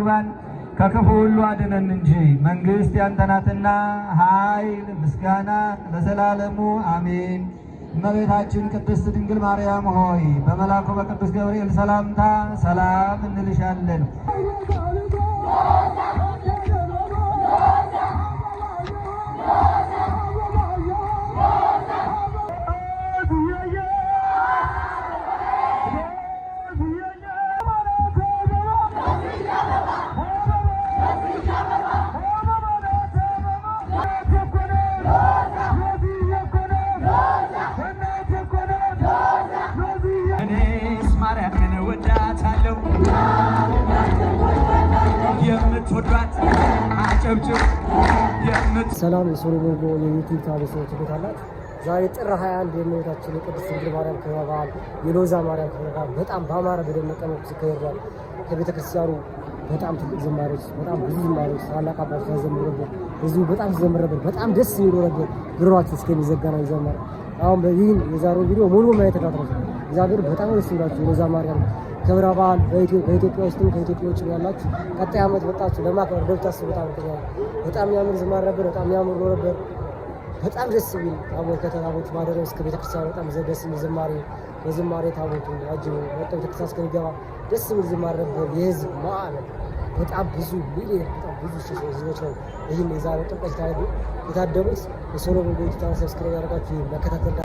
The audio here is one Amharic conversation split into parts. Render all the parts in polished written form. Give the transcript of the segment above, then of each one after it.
አግባን፣ ከክፉ ሁሉ አድነን እንጂ መንግሥት ያንተ ናትና፣ ኃይል ምስጋና ለዘላለሙ አሜን። እመቤታችን ቅድስት ድንግል ማርያም ሆይ በመልአኩ በቅዱስ ገብርኤል ሰላምታ ሰላም እንልሻለን። እኔስ ማርያምን ወዳታለሁ። የምትወዷት አጨብጭብ። የምት ሰላም የሶሎሞን ጎ የዩቲዩብ ቤተሰቦች፣ እንዴት አላችሁ? ዛሬ ጥር 21 የእመቤታችን የቅድስት ድንግል ማርያም ክብረ በዓል፣ የሎዛ ማርያም ክብረ በዓል በጣም በአማረ በደመቀ መልኩ ሲካሄዷል። ከቤተ ክርስቲያኑ በጣም ትልቅ ዝማሬዎች፣ በጣም ብዙ ዝማሬዎች፣ ታላቅ አባቶች ያዘምሩበት፣ ህዝቡ በጣም ሲዘምር፣ በጣም ደስ የሚሉ ነበር። ጉሮሯችን እስከሚዘጋ ነው ይዘመር። አሁን በይህን የዛሬው ቪዲዮ ሙሉ ማየት እንዳትረሱ። እግዚአብሔር በጣም ደስ ይላችሁ። የሎዛ ማርያም ክብረ በዓል በኢትዮጵያ ውስጥም ከኢትዮጵያ ውጭ ያላችሁ ቀጣይ ዓመት መጣችሁ ለማክበር እንደምታስቡ በጣም በጣም የሚያምር ዝማሬ ነበር። በጣም የሚያምር ነበር። በጣም ደስ የሚል ታቦት ከታቦት ማደሪያው እስከ ቤተክርስቲያን በጣም ደስ የሚል ዝማሬ፣ በዝማሬ ታቦቱ አጅቦ ወጥቶ ቤተክርስቲያን እስከሚገባ ደስ የሚል ዝማሬ ነበር። የህዝብ ማዕበል፣ በጣም ብዙ ሚሊዮን፣ በጣም ብዙ ህዝቦች ነው ይህን የዛሬው ጥምቀት የታደሙት። የሶሎሞን ጎ ቻናል subscribe ያደርጋችሁ መከታተል።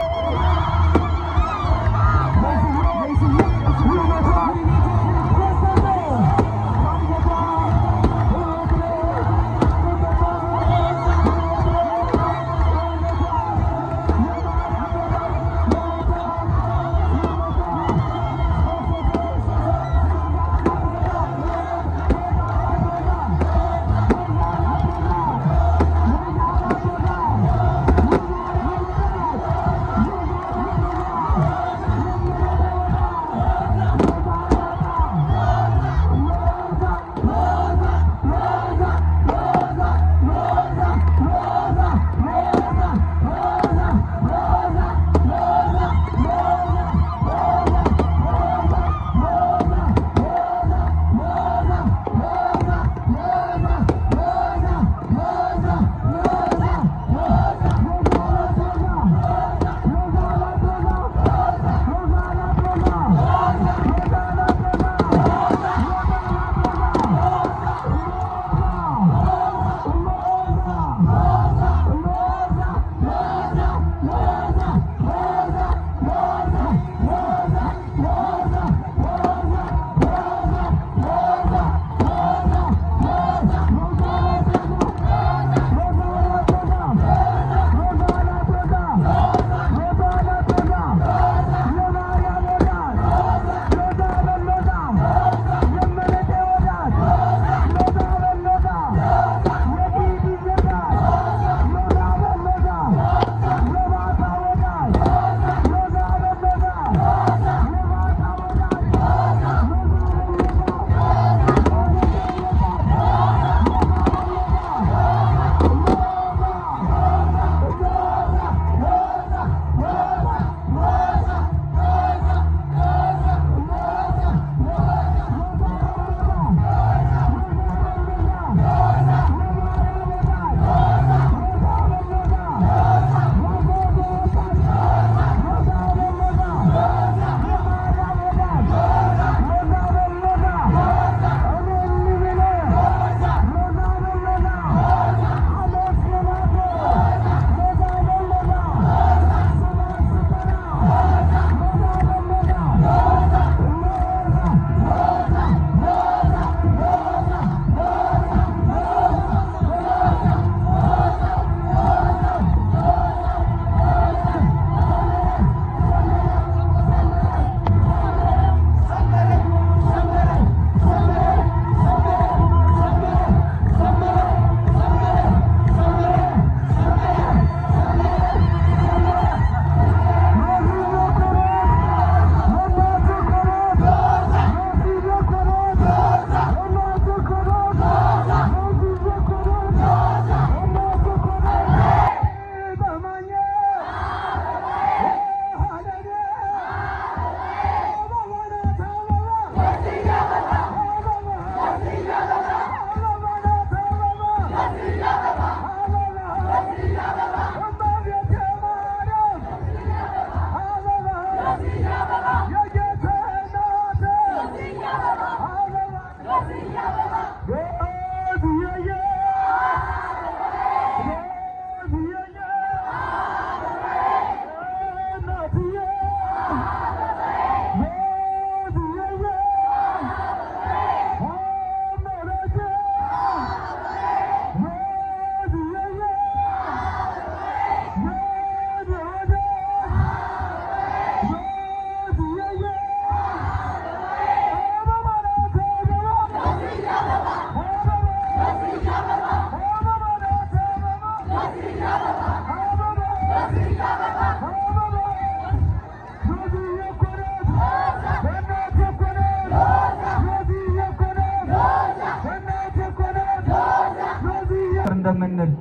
እንደምንል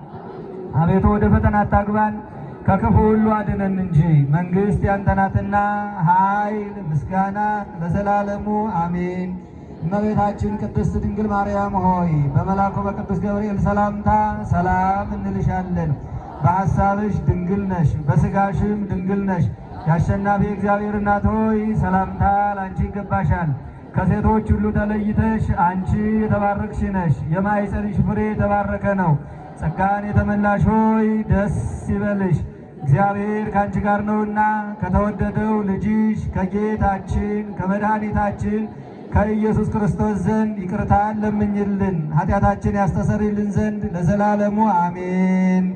አቤቱ ወደ ፈተና አታግባን ከክፉ ሁሉ አድነን እንጂ መንግሥት ያንተ ናትና ኃይል፣ ምስጋና ለዘላለሙ አሜን። እመቤታችን ቅድስት ድንግል ማርያም ሆይ በመልአኩ በቅዱስ ገብርኤል ሰላምታ ሰላም እንልሻለን። በሐሳብሽ ድንግል ነሽ፣ በሥጋሽም ድንግል ነሽ። የአሸናፊ እግዚአብሔር እናት ሆይ ሰላምታ ለአንቺ ይገባሻል። ከሴቶች ሁሉ ተለይተሽ አንቺ የተባረክሽ ነሽ፣ የማኅፀንሽ ፍሬ የተባረከ ነው። ጸጋን የተመላሽ ሆይ ደስ ይበልሽ፣ እግዚአብሔር ከአንቺ ጋር ነውና ከተወደደው ልጅሽ ከጌታችን ከመድኃኒታችን ከኢየሱስ ክርስቶስ ዘንድ ይቅርታን ለምኝልን ኃጢአታችን ያስተሰርይልን ዘንድ ለዘላለሙ አሜን።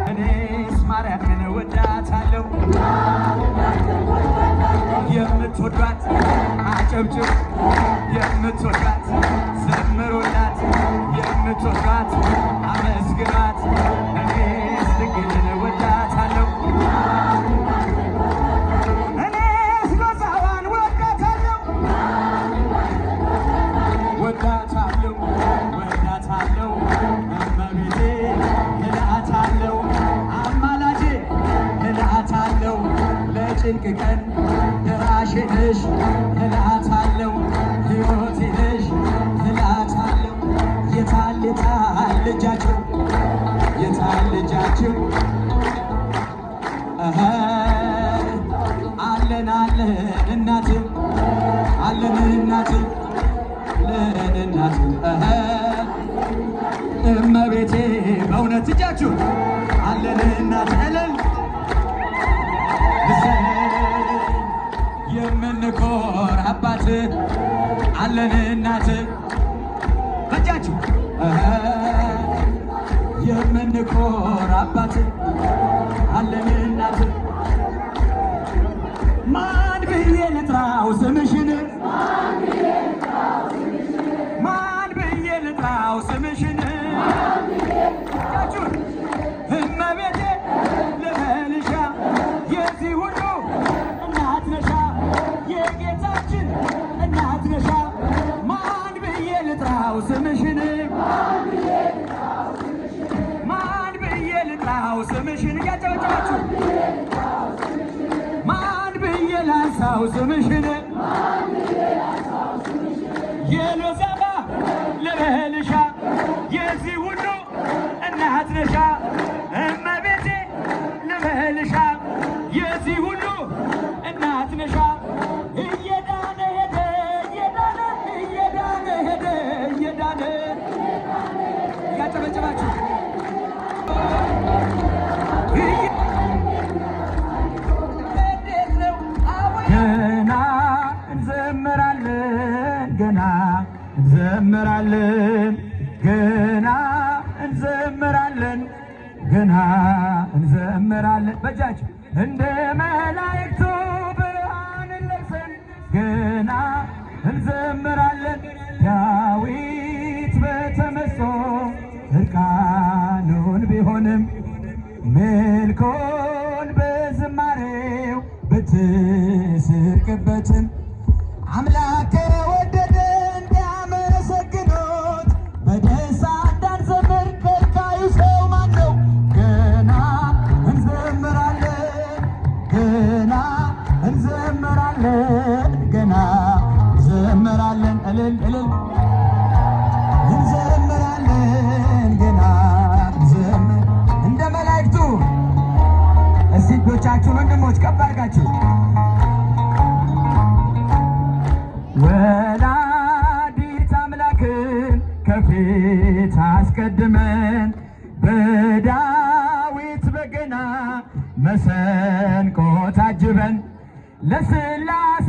እኔስ ማርያምን ወዳታለሁ። የምትወዷት አጨብጭቡ፣ የምትወዷት ዘምሩላት፣ የምትወዷት አመስግኗት። እኔስ ድንግልን ወዳታለሁ። እኔስ ሎዛዋን ወዳታለሁ፣ ወዳታለሁ፣ ወዳታለሁ እመቤቴ እላታለሁ፣ አማላጄ እላታለሁ፣ ለጭንቅ ቀን ደራሼ ነሽ እላታለሁ፣ ሕይወቴ ነሽ እላታለሁ። የታል የታል እጃችሁ፣ የታል እጃችሁ? እኸ አለን አለን እናት፣ አለን እናት፣ አለን እናት፣ እኸ እመቤቴ በእውነት እጃችሁ አለን እናት እልል። አለን እናት በእጃችሁ የምንኮራባት አለን እናት። ማን ብዬ ልጥራው ስምሽን? ማን ብዬ ልጥራው ስምሽን? እጃችሁን እመቤቴ ልበልሻ፣ የዚህ ሁሉ እናት ነሻ፣ የጌታችን እናት ነሻ። ማን ብዬ ልጥራው ስምሽን? ማን ብዬ ልጥራው ስምሽን? እያጨበጨባችሁ ማን ብዬ ላንሳው ስምሽን? የሎዛባ ልበልሻ፣ የዚህ ሁሉ እናት ነሻ። እመቤቴ ልበልሻ፣ የዚህ ሁሉ እናት ነሻ። እየዳነ ሄደ፣ እየዳነ፣ እየዳነ ሄደ፣ እየዳነ። እያጨበጨባችሁ እንዴት ነው? ገና እንዘምራለን፣ ገና እንዘምራለን፣ ገና እንዘምራለን፣ ገና እንዘምራለን። በእጃችሁ እንደ መላእክቱ ብርሃንን ለብሰን ገና እንዘምራለን። ዳዊት በተመስጦ እርቃኑን ቢሆንም ሜልኮል በዝማሬው ብትስቅበትም አምላክ ወደደ እንዲያመሰግኑት በደስታ እንዳንዘምር ከልካዩ ሰው ማን ነው? ገና እንዘምራለን፣ ገና እንዘምራለን፣ ገና እንዘምራለን፣ እልል እልል እንዘምራለን፣ ገና እንዘምር እንደ መላእክቱ። እስቲ እጆቻችሁን ወንድሞች ከፍ አድርጋችሁ። ወላዲት አምላክን ከፊት አስቀድመን በዳዊት በገና መሰንቆ ታጅበን ለስላሴ